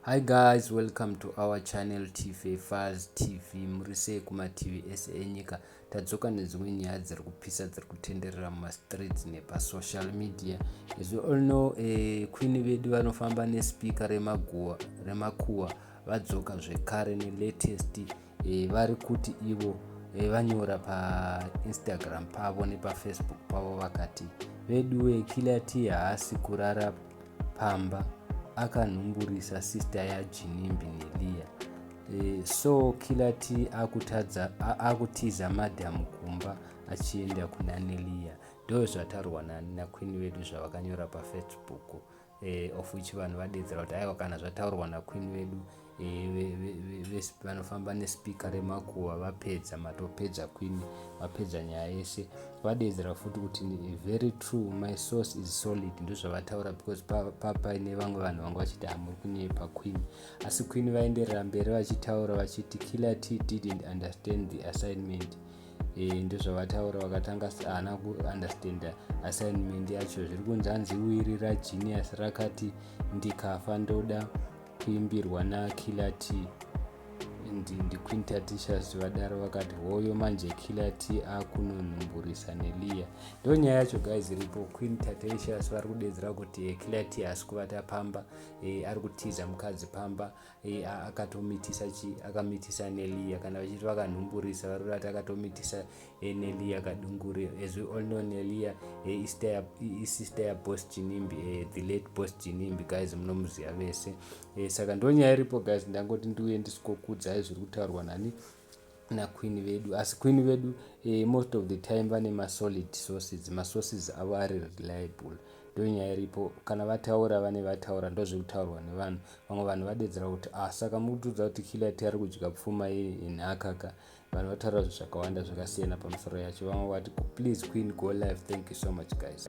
Hi guys, welcome to our channel TV Faz TV. Muri sei kumativi ese enyika? Tadzoka nedzimwe nyaya dziri kupisa, dziri kutenderera mumastreets nepasocial media. As we all know, queen vedu vanofamba nespeaker remaguwa remakuwa vadzoka zvekare nelatest. Vari kuti ivo vanyora paInstagram pavo nepaFacebook pavo, vakati, "Veduwe, Killer T haasi kurara pamba, akanhumburisa sister yaGinimbi Nelia." So Killer T akutadza, akutiza madhamu kumba achienda kuna Nelia. Ndo zvataurwa naqueen vedu, zvavakanyora paFacebook, of which vanhu vadedzera kuti aiwa, kana zvataurwa naqueen vedu vanofamba nespeaker remakuva, vapedza, matopedza queen, vapedza nyaya yese. Vadedzera futi kuti, "Very true, my source is solid." Ndozvavataura because papaine vamwe vanhu vanga vachiti hamuri kunyepa queen, asi queen vaenderera mberi vachitaura vachiti Killer T didn't understand the assignment. Ndozvavataura, vakatanga haana kuunderstanda assignment yacho. Zviri kunzi hanzi wiri raGenius rakati, "Ndikafa ndoda kuimbirwa naKiller T." NdiQueen Tatelicious vadaro, vakati hoyo manje Killer T akunonhumburisa Nelia. Ndo nyaya yacho guys iripo. Queen Tatelicious vari kudedzera kuti Killer T haasi kuvata pamba, ari kutiza mukadzi pamba, akatomitisa chi akamitisa Nelia. Kana vachiti vakanhumburisa, vari kurati akatomitisa Nelia Kadungure. As we all know, Nelia isister yaBoss Ginimbi, the late Boss Ginimbi guys, munomuziva vese. Saka ndo nyaya iripo guys. Ndangoti ndiuye ndisikokudzai zviri kutaurwa nani, naqueen vedu. Asi queen vedu, most of the time vane masolid sources, masources avo ari reliable. Ndonyaya iripo. Kana vataura, vane vataura, ndozvekutaurwa nevanhu. Vamwe vanhu vadedzera kuti, "Ah, saka mukutiudza kuti Killer T ari kudya pfuma yenhaka ka?" Vanhu vataura zvinhu zvakawanda zvakasiyana pamusoro yacho. Vamwe vati, "Please queen, go live." Thank you so much guys.